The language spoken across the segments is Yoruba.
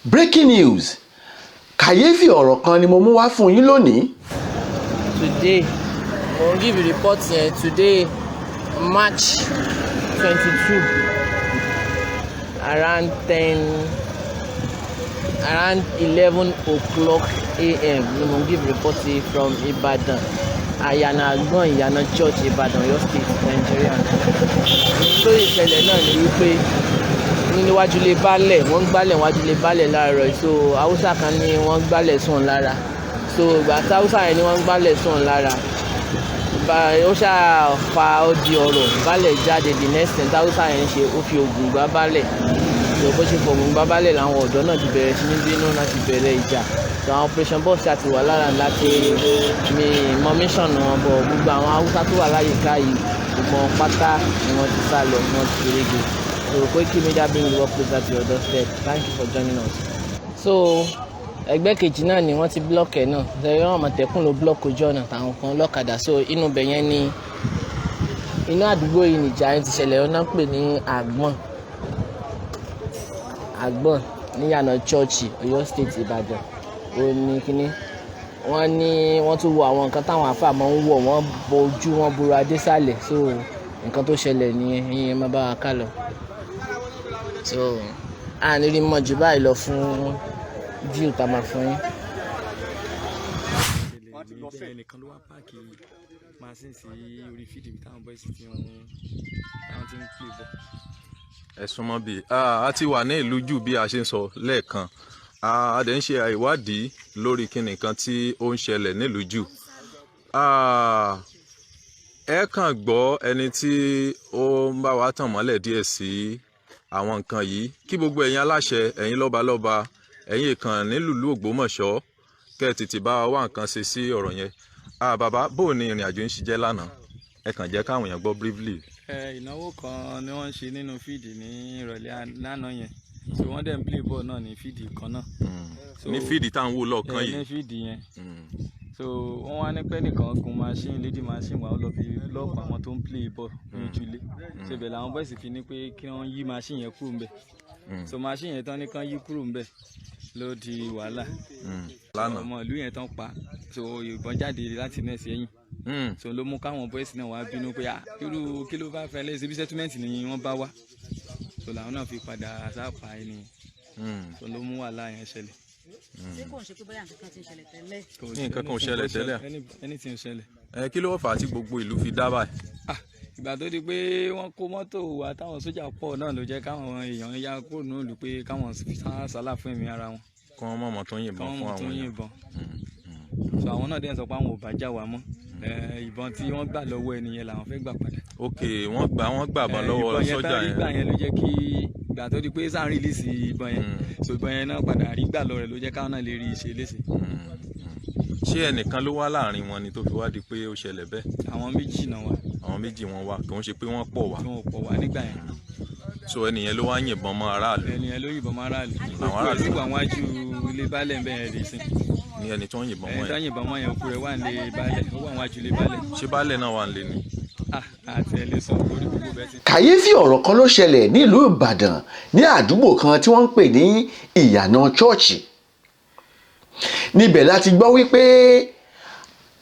Breaking news, kàyéfì ọ̀rọ̀ kan ni mo mú wá fún yín lónìí. Today mo ń give report yẹn. Today, March 22, around 10, around 11 o'clock a.m. ni mo ń give report yìí from Ibadan, Àyànà Àgbọ̀n, Ìyànà Church, Ìbàdàn, Ọ̀yọ́ State, Nigeria. Tó ìṣẹ̀lẹ̀ náà ni wípé níwájú ilé baálẹ̀, wọ́n ń gbálẹ̀ níwájú ilé baálẹ̀ láàárọ̀ yìí. So Haúsá kan ní wọ́n gbálẹ̀ sùn lára. So ìgbà tí Haúsá yẹn ní wọ́n gbálẹ̀ sùn lára, ó ṣáà fa, ó di ọ̀rọ̀, baálẹ̀ jáde. The next thing tí Haúsá yẹn ń ṣe, ó fi ògùn gbá baálẹ̀. So bó ṣe fògùn gbá baálẹ̀, làwọn ọ̀dọ́ náà ti bẹ̀rẹ̀ sí ní bínú láti bẹ̀rẹ̀ ìjà. So àwọn operation boss ti wà lára láti mi mọ mission wọn bọ̀. Gbogbo àwọn Haúsá tó wà láyìíká yìí, gbogbo wọn pátá ni wọ́n ti sá lọ, wọ́n ti ferege. So Koiki Media bring the work closer to your doorstep. Thank you for joining us. So ẹgbẹ́ kejì náà ni wọ́n ti block ẹ̀ náà. Ṣe wọ́n Àmọ̀tẹ́kùn ló block ojú ọ̀nà, táwọn kan lọ́kadà. So inú ibẹ̀ yẹn ni, inú àdúgbò yìí nìjà yẹn ti ṣẹlẹ̀. Ọ̀nà pè ní Àgbọ̀n, Àgbọ̀n níyànà Church, Ọ̀yọ́ State, Ìbàdàn. Ó ní kínní wọ́n ní wọ́n tún wọ àwọn nǹkan táwọn àáfàá máa ń wọ̀, wọ́n bo ojú, wọ́n bora désàlẹ̀. So nǹkan tó ṣẹlẹ̀ nìyẹn. Ìyẹn má bá wa ká lọ. So a ní rí mọ̀ jù báyìí lọ fún view tá a máa fún yín. Ṣẹlẹ̀ ní ẹnìkan ló wá park machine sí orí field ibi táwọn boys ti ń táwọn ti ń play ball. Ẹ súnmọ́ bí a ti wà ní ìlú jù bí a ṣe ń sọ lẹ́ẹ̀kan. A dẹ̀ ń ṣe ìwádìí lórí kíni nǹkan tí ó ń ṣẹlẹ̀ nílùú jù. Ẹ kàn gbọ́ ẹni tí ó ń bá wa tàn mọ́lẹ̀ díẹ̀ sí àwọn nǹkan yìí. Kí gbogbo ẹ̀yin aláṣẹ, ẹ̀yin lọ́balọ́ba, ẹ̀yin ìkàn nílùú Ògbómọ̀ṣọ́, kẹ́ ẹ tètè bá wa wá nǹkan ṣe sí ọ̀rọ̀ yẹn. Bàbá, bó o ní ìrìn àjò ń ṣe jẹ́ lánàá? Ẹ kàn jẹ́ káwọn èèyàn gbọ́ briefly. Ẹ ìnáwó kan ni wọ́n ń ṣe nínú field ní ìrọ̀lẹ́ lánàá yẹn. So wọ́n dẹ̀ ń play ball náà ní field kan náà. Ní field tá à ń wò lọ́ọ̀kan ní yìí. Field yẹn. So wọ́n wá ní pé nìkan gun machine, lady machine wà, ó lọ fi block àwọn tó ń play ball ní ojúlé. So ibẹ̀ làwọn boys fi ní pé kí wọ́n yí machine yẹn kúrò ńbẹ̀. So machine yẹn tán ní kán yí kúrò ńbẹ̀ ló di wàhálà. Lánàá. Ọmọ ìlú yẹn tán pa, so ìbọn jáde láti náà sí ẹ̀yìn. So ló mú káwọn boys náà wá bínú pé, ah, irú kí ló bá fẹ́ lẹ́sẹ̀ bí settlement ni wọ́n bá wá. So làwọn náà fi padà sápá ẹni. So ló mú wàhálà yẹn ṣẹlẹ̀. Ṣé kò ń ṣe pé bóyá nǹkan kan ti ń ṣẹlẹ̀ tẹ́lẹ̀? Kò sí. Nǹkan kan ò ṣẹlẹ̀ tẹ́lẹ̀. Anything ò ṣẹlẹ̀. Ẹ kí ló fà á tí gbogbo ìlú fi dá báyìí? Ah, ìgbà tó di pé wọ́n kó mọ́tò wá táwọn sójà pọ̀ náà ló jẹ́ káwọn èèyàn ya kúrò nílùú pé káwọn sá sálà fún ẹ̀mí ara wọn. Kí wọ́n mọ̀mọ́ tó ń yìnbọn káwọn fún mọ̀ tó àwọn ń èèyàn. yìnbọn. So àwọn náà dẹ̀ sọ pé àwọn ò bá jà wá mọ́. Ìbọn tí wọ́n gbà lọ́wọ́ ẹnìyẹn làwọn fẹ́ gbà padà. Ok, wọ́n gbà bọ́n lọ́wọ́ ìbọn yẹn sọ́jà tán rí gbà yẹn. Yẹn ló jẹ́ kí ìgbà tó di pé sáà ń release ìbọn yẹn. So ìbọn yẹn náà padà rí gbà lọ rẹ̀ ló jẹ́ káwọn náà lè rí i ṣe léṣe. Ṣé ẹnìkan ló wá láàrin wọn ni tó fi wá di pé ó ṣẹlẹ̀ bẹ́ẹ̀? Àwọn méjì náà wà. Àwọn méjì wọn wá, kò ń ṣe pé wọ́n pọ̀ wá. Tí wọn ò pọ̀ wá nígbà yẹn. So ẹnìyẹn ló wá yìnbọn mọ́ aráàlú. Ẹnìyẹn ló yìnbọn mọ́ aráàlú. Àwọn aráàlú. Òkú ẹ̀ sì wà wájú ilé baálẹ̀ ń bẹ̀rẹ̀ rè sí. Ní ẹni tó ń yìnbọn Ẹni mọ́ tó yẹn. yìnbọn mọ́ yẹn, òkú rẹ̀ wà nílé baálẹ̀, ó wà wájú ilé baálẹ̀. Ṣé baálẹ̀ náà wà ń lé ni? Ah, àti ẹ̀ lè sọ orí gbogbo bẹ́ẹ̀ ti. Kàyéfì ọ̀rọ̀ kan ló ṣẹlẹ̀ nílùú Ìbàdàn ní àdúgbò kan tí wọ́n ń pè ní Ìyànà Chọ́ọ̀chì. Níbẹ̀ láti gbọ́ wípé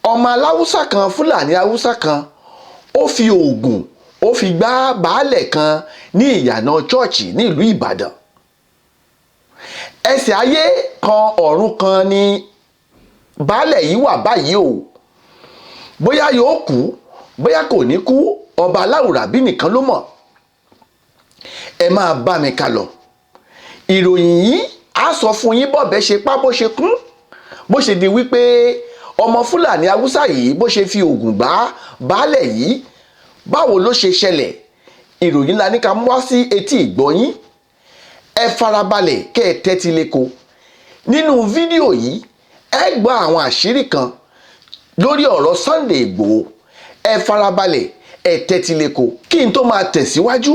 ọmọ aláwùsá kan, Fúlàní Haúsá kan, ó fi oògùn, ó fi gbá baálẹ̀ kan ní Ìyànà Chọ́ọ̀chì nílùú Ìbàdàn. Ẹsẹ̀ ayé kan ọ̀run kan ni baálẹ̀ yìí wà báyìí o. Bóyá yóò kú, bóyá kò ní kú, ọba aláwùrábí nìkan ló mọ̀. Ẹ máa bá mi kà lọ. Ìròyìn yìí á sọ fún yín bọ́bẹ̀ ṣe pa, bó ṣe kún, bó ṣe di wípé ọmọ Fúlàní Haúsá yìí, bó ṣe fi oògùn gbá baálẹ̀ yìí, báwo ló ṣe ṣẹlẹ̀. Ìròyìn la ní ká mú wá sí etí ìgbọ́yín. Ẹ farabalẹ̀ kẹ́ ẹ tẹ́tí lẹ́kọ̀ọ́. Nínú fídíò yìí, ẹ gbọ́ àwọn àṣírí kan lórí ọ̀rọ̀ Sunday Ìgbòho. Ẹ farabalẹ̀, ẹ tẹ́tí lẹ́kọ̀ọ́. Kí n tó máa tẹ̀síwájú,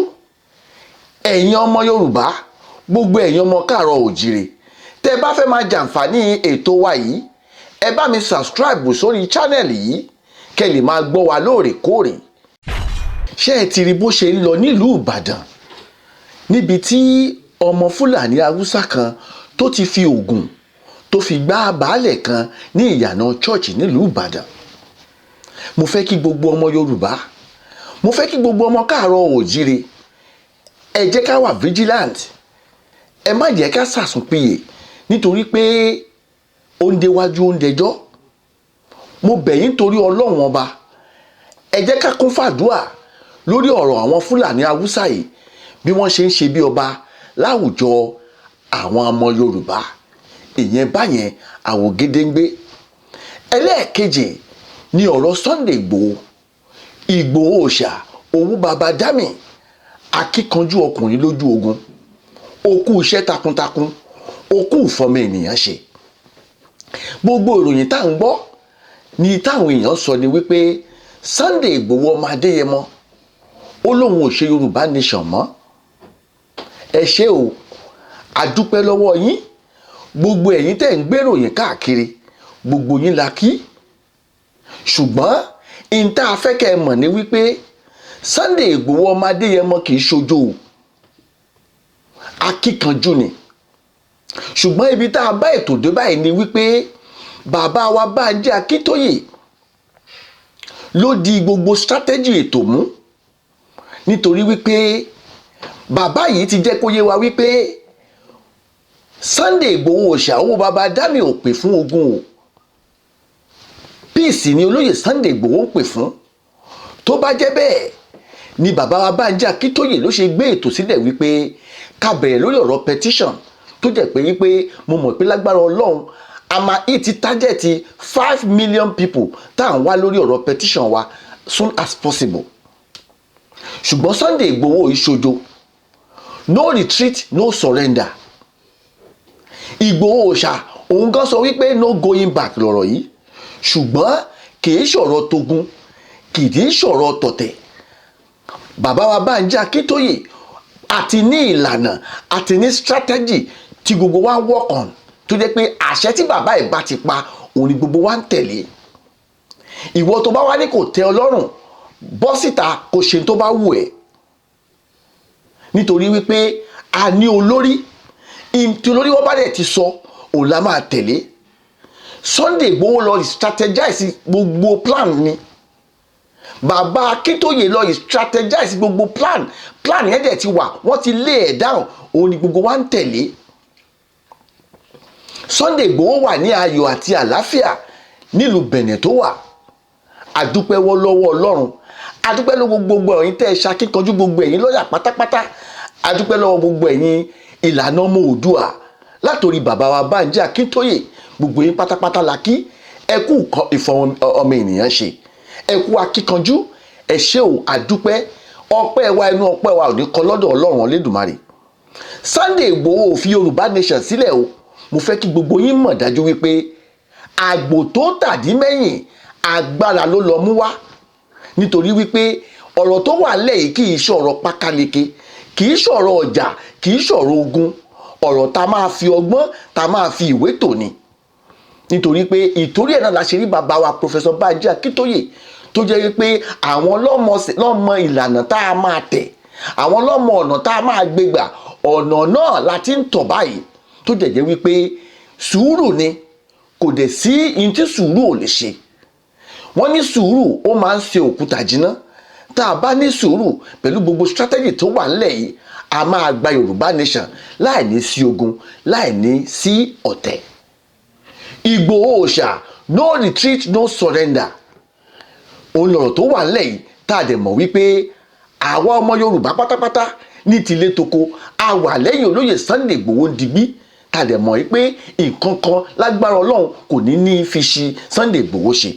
ẹ̀yin ọmọ Yorùbá, gbogbo ẹ̀yin ọmọ káàárọ̀ òjìrè, tẹ́ bá fẹ́ máa jàǹfààní ètò wa yìí, ẹ bá mi subscribe sórí channel yìí kẹ́ lè máa gbọ́ wa lóòrèkóòrè. Ṣé ẹ ti rí bó ṣe ń lọ nílùú Ìbàdàn níbi tí ọmọ Fúlàní Haúsá kan tó ti fi oògùn tó fi gbá baálẹ̀ kan ní ìyànà church nílùú Ìbàdàn. Mo fẹ́ kí gbogbo ọmọ Yorùbá, mo fẹ́ kí gbogbo ọmọ káàárọ̀ òjíire, ẹ jẹ́ ká wà vigilant. Ẹ má jẹ́ ká sàsùnpìyè, nítorí pé ó ń déwájú, ó ń dẹjọ́. Mo bẹ̀ yín torí Ọlọ́run Ọba, ẹ jẹ́ ká kún fàdúà lórí ọ̀rọ̀ àwọn Fúlàní Haúsá yìí, bí wọ́n ṣe ń ṣe bí ọba láwùjọ àwọn ọmọ Yorùbá. Ìyẹn báyẹn àwògedengbe. Ẹlẹ́ẹ̀kejì ni ọ̀rọ̀ Sunday Ìgbòho, Ìgbòho òòṣà, owó baba dami, akíkanjú ọkùnrin lójú ogun. Okú iṣẹ́ takuntakun, okú ìfọmọ ènìyàn ṣe. Gbogbo ìròyìn tá à ń gbọ́ ní táwọn èèyàn sọ ni wípé Sunday Ìgbòho ọmọ Adéyẹmọ, ó lóun ò ṣe Yorùbá Nation mọ́. Ẹ ṣé o, àdúpẹ́ lọ́wọ́ yín, gbogbo ẹ̀yin tẹ́ ń gbéròyìn káàkiri, gbogbo yín la kí. Ṣùgbọ́n in tá a fẹ́ kẹ́ ẹ mọ̀ ní wípé Sunday Ìgbòho ọmọ Adéyẹmọ kì í ṣojo o, akíkanjú ni. Ṣùgbọ́n ibi tá a bá ètò dé báyìí ni wípé bàbá wa Bánjí Akíntóyè ló di gbogbo strategy ètò mú, nítorí wípé bàbá yìí ti jẹ́ kó yé wa wípé Sunday Ìgbòho òòṣà, owó baba dami ò pè fún ogun o. Peace ni olóyè Sunday Ìgbòho ń pè fún. Tó bá jẹ́ bẹ́ẹ̀ ni bàbá wa Bánjí Akíntóyè ló ṣe gbé ètò sílẹ̀ wípé ká bẹ̀rẹ̀ lórí ọ̀rọ̀ petition, tó jẹ́ pé wípé mo mọ̀ pé lágbára Ọlọ́run, a máa hit target 5 million people tá à ń wá lórí ọ̀rọ̀ petition wa soon as possible. Ṣùgbọ́n Sunday Ìgbòho ìṣojo, no retreat, no surrender. Ìgbòho òòṣà òun gan sọ wípé no going back lọ̀rọ̀ yìí. Ṣùgbọ́n kì í ṣọ̀rọ̀ togun, kì í ṣọ̀rọ̀ tọ̀tẹ̀. Bàbá wa Bánjí Akíntóyè àti ní ìlànà àti ní strategy tí gbogbo wa work on, tó jẹ́ pé àṣẹ tí bàbá ẹ̀ bá ti pa, òun ni gbogbo wa ń tẹ̀lé. Ìwọ tó bá wá ní kò tẹ́ ọ lọ́rùn, bọ́ síta kó ṣe tó bá wù ẹ́, nítorí wípé a ní olórí. Tí olórí wọn bá dẹ̀ ti sọ, òun la máa tẹ̀lé. Sunday Igboho lọ strategize gbogbo plan ni. Bàbá Akíntóyè lọ strategize gbogbo plan. Plan yẹn dẹ̀ ti wà, wọ́n ti lay ẹ̀ down, òun ni gbogbo wa ń tẹ̀lé. Sunday Igboho wà ní ayọ̀ àti àlàáfíà nílùú Benin tó wà. Àdúpẹ́ wọ́ lọ́wọ́ Ọlọ́run, àdúpẹ́ lọ́wọ́ gbogbo ẹ̀yin tẹ́ ẹ ṣakíkanjú, gbogbo ẹ̀yin lọ́yà pátápátá. Àdúpẹ́ lọ́wọ́ gbogbo ẹ̀yin ìlànà ọmọ Oòduà, látòrí bàbá wa Bánjí Akíntóyè. Gbogbo yín pátápátá la kí. Ẹ kú ìfọ̀ ọmọ ènìyàn ṣe, ẹ kú akíkanjú, ẹ ṣé o, àdúpẹ́. Ọpẹ́ wa, ẹnu ọpẹ́ wa ò ní kọ lọ́dọ̀ Ọlọ́run Olódùmarè. Sunday Igboho ò fi Yorùbá Nation sílẹ̀ o. Mo fẹ́ kí gbogbo yín mọ̀ dájú wípé àgbò tó tàdí mẹ́yìn, agbára ló lọ mú wá, nítorí wípé ọ̀rọ̀ tó wà lẹ́yìn kì í ṣọ̀rọ̀ pákáleke, kì í ṣọ̀rọ̀ ọjà, kì í ṣọ̀rọ̀ ogun. Ọ̀rọ̀ tá máa fi ọgbọ́n, tá máa fi ìwé tò ní, nítorí pé ìtorí ẹ̀ náà la ṣe rí bàbá wa Professor Banji Akíntóyè, tó jẹ́ wípé àwọn lọ́mọ ìlànà tá a máa tẹ̀, àwọn lọ́mọ ọ̀nà tá a máa gbé gbà. Ọ̀nà náà la ti ń tọ̀ báyìí, tó jẹ́ jẹ́ wípé sùúrù ni. Kò dẹ̀ sí ihun tí sùúrù ò lè ṣe. Wọ́n ní sùúrù, ó máa ń ṣe òkúta jiná. Tá a bá ní sùúrù pẹ̀lú gbogbo strategy tó wà ńlẹ̀ yìí, a máa gba Yorùbá Nation láì ní sí ogun, láì ní sí ọ̀tẹ̀. Ìgbòho òòṣà, no retreat, no surrender, òun lọ̀rọ̀ tó wà ńlẹ̀ yìí, tá a dẹ̀ mọ̀ wípé àwa ọmọ Yorùbá pátápátá ní tilé toko, a wà lẹ́yìn olóyè Sunday Ìgbòho ń digbí, tá a dẹ̀ mọ̀ wípé nǹkan kan lágbára Ọlọ́run kò ní ní fi ṣi Sunday Ìgbòho ṣe.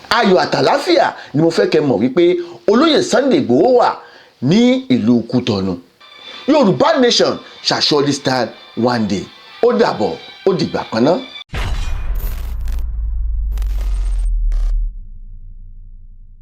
Ayọ̀ àtàláfíà ni mo fẹ́ kẹ́ mọ̀ wípé olóyè Sunday Ìgbòho wà ní ìlú Kútọ̀nù. Yorùbá Nation shall surely stand one day. Ó dàbọ̀, ó dìgbà kan náà.